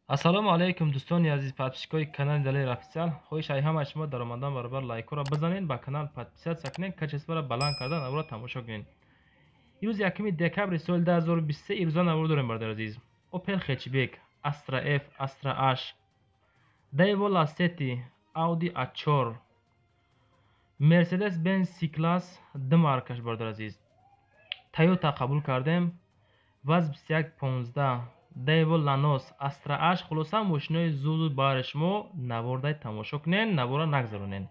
Ассалому алайкум, дӯстони азиз, подписчикои канали Далер Официал. Хоҳиш ай ҳамаи шумо дар омадан баробар лайкҳоро бизанед, ба канал подписаться кунед, качестворо баланд карда навора тамошо кунед. Имрӯз 1 декабри соли 2023, имрӯза навор дорем, бародари азиз. Opel Hatchback, Astra F, Astra H, Daewoo Lacetti, Audi A4, Mercedes-Benz C-Class ду маркаш, бародари азиз. Toyota қабул кардем, ВАЗ 2115, Daewoo Lanos, Astra H, хулоса, мошинои зуд-зуд баҳри шумо навордай тамошо кунед, навора нагзаронед.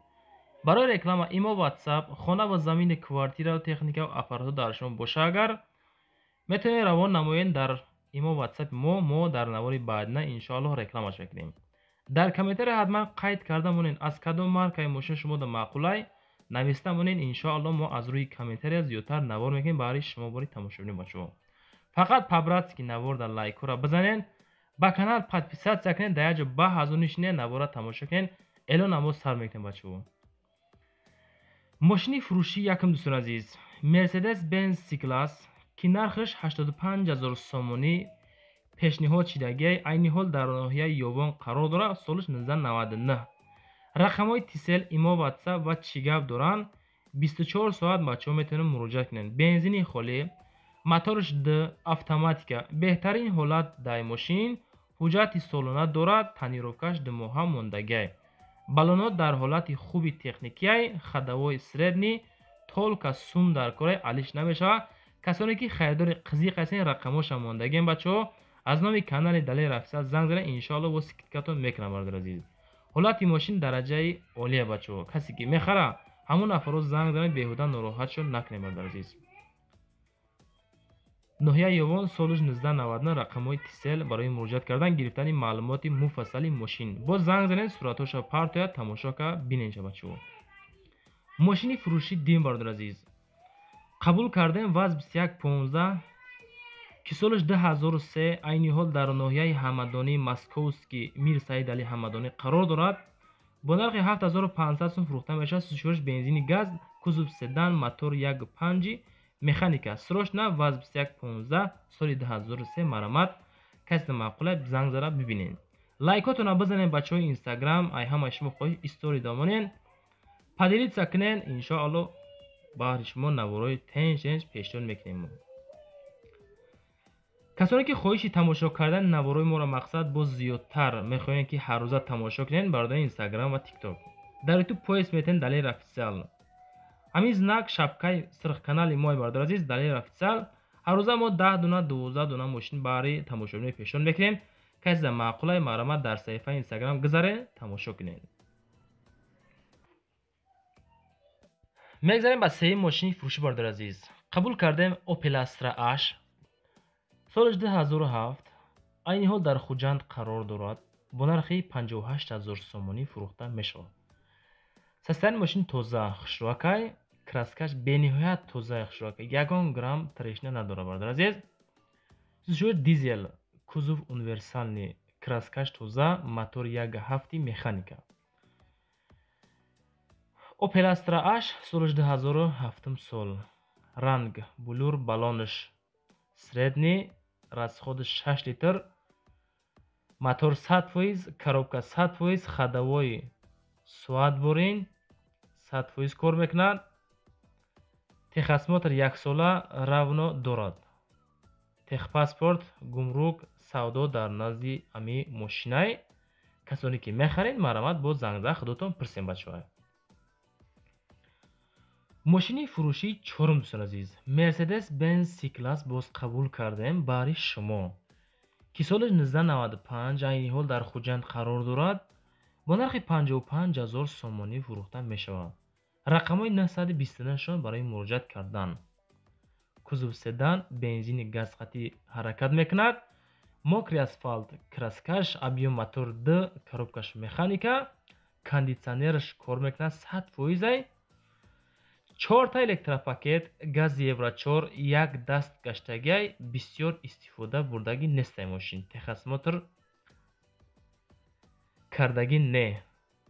Барои реклама имо, WhatsApp, хона ва замини, квартираву техникаву аппаратҳо дар шумо боша агар, метавонед равон намоед дар имо, WhatsApp мо. Мо дар навори баъдина иншоаллоҳ рекламаш мекунем. Дар комментария ҳатман қайд карда монед, аз кадом маркаи мошин шумода маъқулай, нависта монед. Иншоаллоҳ мо аз рӯи комментария зиёдтар навор мекунем баҳри шумо, бори тамошобини бачаҳо. Фақат по-братски наворда лайкҳоро бизанед, ба канал подписаться кунед, дар як ҷо ба ҳазур нишинед, навора тамошо кунед. Эълон намоз сар мекунем, бачаҳо. Мошини фурӯшии якум, дӯстони азиз, Mercedes Benz C-Class, ки нархаш 85 000 сомонӣ пешниҳод шидагиай, айни ҳол дар ноҳияи Ёвон қарор дорад, солаш 1999. Рақамҳои Тисел, имо, WhatsApp ва чӣ гап доранд, 24 соат бачаҳо метавонед муроҷиат кунед. Бензини холӣ, мотораш д, автоматика, беҳтарин ҳолат дар мошин, ҳуҷҷати солона дорад, тонировкаш думоҳа мондагиай. Балонҳо дар ҳолати хуби техникиай, ходовой средний, только сум дар корай, алиш намешавад. Касоне ки харидори қизиқ ҳастен, рақамҳоша мондагиам, бачаҳо, аз номи канали Далер Официал занг занед, иншоалло бо скидкатон мекунам, бародари азиз. Ҳолати мошин дараҷаи олия, бачаҳо. Касе ки мехара, ҳамон нафарро занг занед, беҳуда нороҳат шуд накунед, бародари азиз. Ноҳияи Ёвон, солаш 1999, рақамҳои Тисел барои муроҷиат кардан, гирифтани маълумоти муфассали мошин. Боз занг занед, суратҳоша партояд, тамошо кард, бинед, бачаҳо. Мошини фурӯшӣ дим, бародари азиз. Қабул кардем ВАЗ 2115, ки солаш 2003, айни ҳол дар ноҳияи Ҳамадонӣ, Московский, Мир Саид Али Ҳамадонӣ қарор дорад. Бо нархи 7500 сум фурӯхта мешавад. Сӯзишвориш бензини газ, кузов седан, мотор 1.5, механика. Срочно ВАЗ 2115 соли 2003 марамат. Касе маъқула, занг зада бибинед. Лайкотонро бизанед, бачаҳои Инстаграм, ай ҳамаи шумо хоҳиш, история домонед, поделиться кунед. Иншоалло баҳри шумо наворои тенҷ тенҷ пешниҳод мекунем мо. Касоне ки хоҳиши тамошо кардани наворои моро, мақсад, боз зиёдтар мехоҳем, ки ҳаррӯза тамошо кунед, бародари Инстаграм ва Тикток, дар Ютуб поиск метавонед Далер Официал. Ҳамин знак шапкаи сирх канали мои, бародари азиз, Далер Официал. Ҳаррӯза мо 10 дуна, 12 дуна мошин баҳри тамошобино пешниҳод мекунем. Касе маъқулай, марҳамат, дар саҳифаи Инстаграм гузаред, тамошо кунед. Мегзарем ба сеюм мошини фурӯшӣ, бародари азиз. Қабул кардем Opel Astra H, солаш 2007, айни ҳол дар Хуҷанд қарор дорад, бо нархи 58 000 сомонӣ фурӯхта мешавад. Состояни мошин тоза, хушрӯакай, краскаш бениҳоят тозаи, хушрӯакай, ягон грамм трещина надорад, бародари азиз. Сӯзишвори дизел, кузов универсальный, краскаш тоза, мотор 1.7, механика. Opel Astra H, солаш 2007 сол, ранг булур, баллонаш средний, расходаш 6 литр, мотор 100%, коробка 100%, ходовой соат борин, 100% кор мекунад, техосмотр яксола равно дорад, техпаспорт, гумрук, савдо дар назди ами мошинай. Касоне ки мехаред, марҳамат, боз занг зада худотон пурсем, бачаҳо. Мошини фурӯшии чорум, дӯстони азиз, Mercedes Benz C-Class боз қабул кардем баҳри шумо, ки соли 1995, айни ҳол дар Хуҷанд қарор дорад, бо нархи 55 000 сомонӣ фурӯхта мешавад. Рақамҳои 929шон барои муроҷиат кардан. Кузов седан, бензини газ қатӣ ҳаракат мекунад, мокрый асфалт, краскаш, объем мотор д, коробкаш механика, кондитсионераш кор мекунад 100%ай, чорта электропакет, гази Евро 4, як даст гаштагиай, бисёр истифода бурдагӣ нестай мошин, техосмотр кардагӣ не.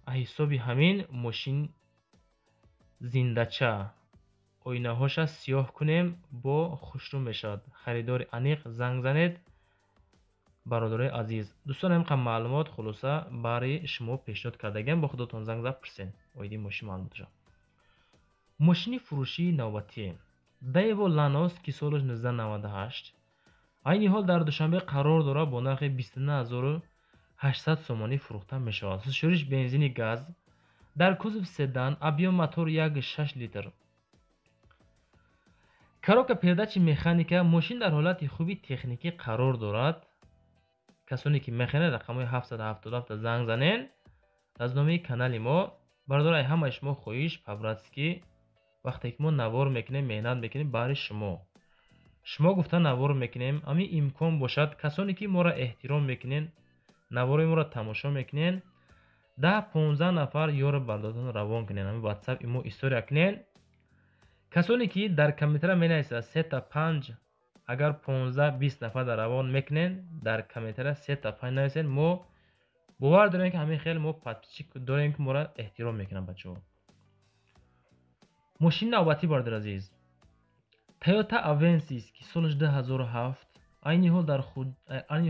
Ҳисоби ҳамин мошин зиндача, оинаҳоша сиёҳ кунем, бо хушрӯ мешавад. Харидори аниқ занг занед. Бародарои азиз, дӯстон, ҳамин маълумот хулоса барои шумо пешниҳод кардагиам, бо худотон занг зад пурсен оиди мошин маълумоташа. Мошини фурӯшии навбатӣ Daewoo Lanos, ки солаш 1998, айни ҳол дар Душанбе қарор дорад, бо нархи 29800 сомонӣ фурӯхта мешавад. Сӯзишвориш бензини газ, дар кузов седан, объем мотор 1,6 литр. Коробка передачи механика, мошин дар ҳолати хуби техникӣ қарор дорад. Касоне ки мехаранд, рақамҳои 777 занг занен. Аз номи канали мо, бародарай, ҳамаи шумо хоҳиш по-братски, вақте ки мо навор мекунем, меҳнат мекунем баҳри шумо. Шумо гуфта навор мекунем, ҳамин имкон бошад, касоне ки моро эҳтиром мекунен, наворои моро тамошо мекунен, 10-15 нафар ёру бардотон равон кунен, ҳамин WhatsApp имо история кунен. Касоне ки дар комментария менависад 3 та 5, агар 15-20 нафар дар равон мекунен, дар комментария 3 та 5 нависен, мо бовар дорем, ки ҳамин хел мо подписчик дорем, ки моро эҳтиром мекунанд бачаҳо. Мошини навбатӣ, бародари азиз, Toyota Avensis, ки солаш 2007, айни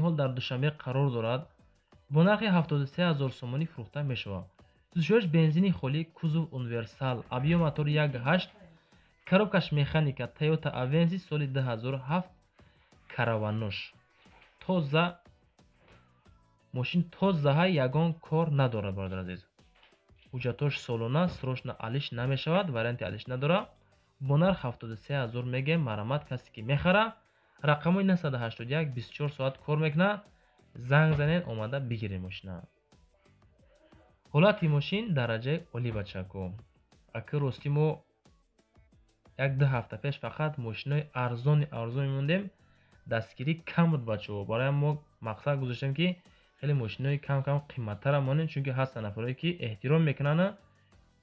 ҳол дар Душанбе қарор дорад, бо нархи 73 000 сомонӣ фурӯхта мешавад. Сӯзишвориш бензини холӣ, кузов универсал, объем мотор 1,8, коробкаш механика. Toyota Avensis соли 2007, караванош тоза, мошин тозаҳа, ягон кор надорад, бародари азиз. Ҳуҷҷатош солона, срочно алиш намешавад, варианти алиш надорад. Бо нарх 73 000 мегем, марҳамат, касе ки мехара, рақамҳои 981 24 соат кор мекунад, занг занед, омада бигиред мошина. Ҳолати мошин дараҷаи олӣ, бачако. Аки ростӣ мо як-ду ҳафта пеш фақат мошинои арзони арзон мемондем, дастгирӣ кам буд, бачаҳо. Барои мо мақсад гузоштем, ки хеле мошинои кам кам қиматтара монем, чунки ҳастанд нафарое ки эҳтиром мекунанд,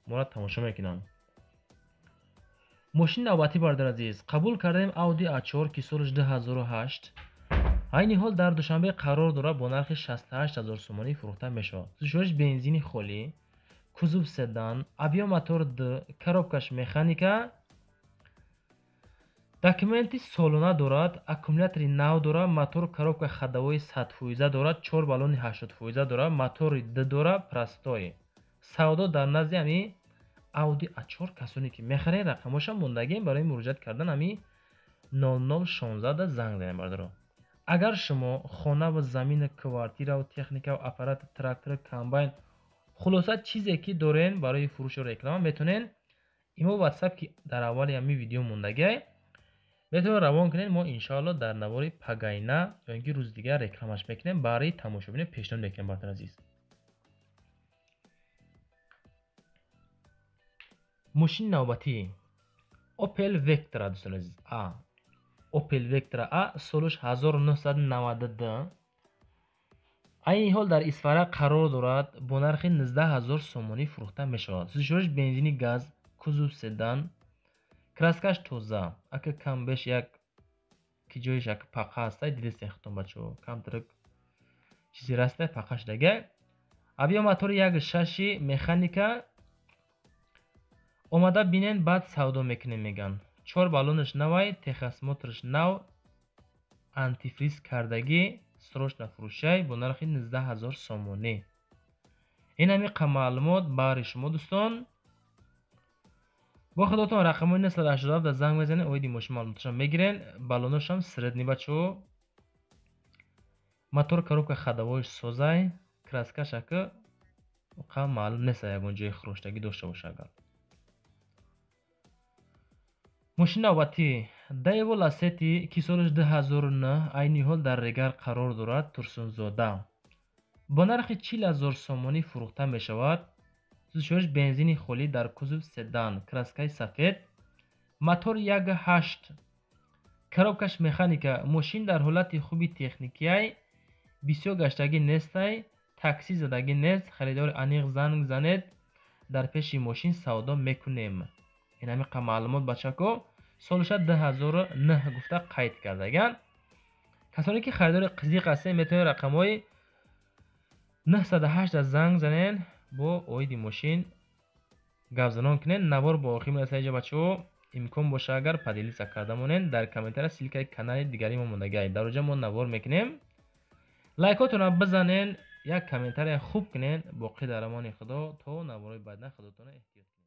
моро тамошо мекунанд. Мошини навбатӣ, бародари азиз, қабул кардем Audi A4, ки солаш 2008, айни ҳол дар Душанбе қарор дорад, бо нархи 68 000 сомонӣ фурӯхта мешавад. Сӯзишвориш бензини холӣ, кузов седан, объем мотор д, коробкаш механика, документи солона дорад, аккумулятори нав дорад, мотор, коробка ходовой 100 фоиза дорад, чор баллони 80 фоиза дорад, мотори д дорад, простой. Савдо дар назди ҳами Audi A4, касоне ки мехаред, рақамҳошам мондагием, барои муроҷиат кардан ҳами 0016 занг занед, бародаро. Агар шумо хонаву замину квартираву техникаву аппарат, трактор, комбайн, хулоса чизе ки дорен барои фурӯшу реклама, метавонед имо WhatsApp, ки дар аввали ҳамин видео мондагиай, метавонед равон кунед. Мо иншоалло дар навори пагайна ё ин ки рӯзи дигар рекламаш мекунем, барои тамошобино пешниҳод мекунем, бародари азиз. Мошини навбатӣ Opel Vectra, дӯстони азиз, а Opel Vectra А, солаш 1992, айни ҳол дар Исфара қарор дорад, бо нархи 19 000 сомонӣ фурӯхта мешавад. Сӯзишвориш бензини газ, кузов седан, краскаш тоза, ака кам беш як ки ҷоиш як пақа ҳастай, дидистен худтон, бачаҳо, камтарак чизе растай, пақа шудагай. Объем мотори 1,6-и механика, омада бинен, баъд савдо мекунем мегӯянд. Чор баллонаш навай, техосмотраш нав, антифриз кардагӣ, срочно фурӯшай бо нархи 19 000 сомонӣ. Ин ҳамин маълумот баҳри шумо, дӯстон. Бо худотон рақамҳои 987 занг мезанед, оиди мошин маълумоташам мегирен. Баллоношам средний, бачаҳо, мотор, коробка ходовоиш созай, краскаш ака қа маълум нест, ягон ҷои хӯроштагӣ дошта боша агар. Мошини навбатӣ Daewoo Lacetti, ки солаш 2009, айни ҳол дар Регар қарор дорад, Турсунзода, бо нархи 40 000 сомонӣ фурӯхта мешавад. Сӯзишвориш бензини холӣ, дар кузов седан, краскаи сафед, мотор 1,8, коробкаш механика. Мошин дар ҳолати хуби техникиай, бисёр гаштагӣ нестай, такси задагӣ нест. Харидори аниқ занг занед, дар пеши мошин савдо мекунем. Ин ҳамин маълумот, бачако. Солаша 2009 гуфта қайд кардаган. Касоне ки харидори қизиқ ҳастед, метавонед рақамҳои 908 занг занед, бо оиди мошин гапзанон кунед. Навор бо охир мерасад иҷа, бачаҳо. Имкон боша, агар поделиться карда монед, дар комментария ссылкаи канали дигари мо мондагиай, дар оҷа мо навор мекунем. Лайкотонро бизанен, як комментария хуб кунен. Боқӣ дар амони Худо, то наворои баъдна. Худотона эҳтиёт кунед.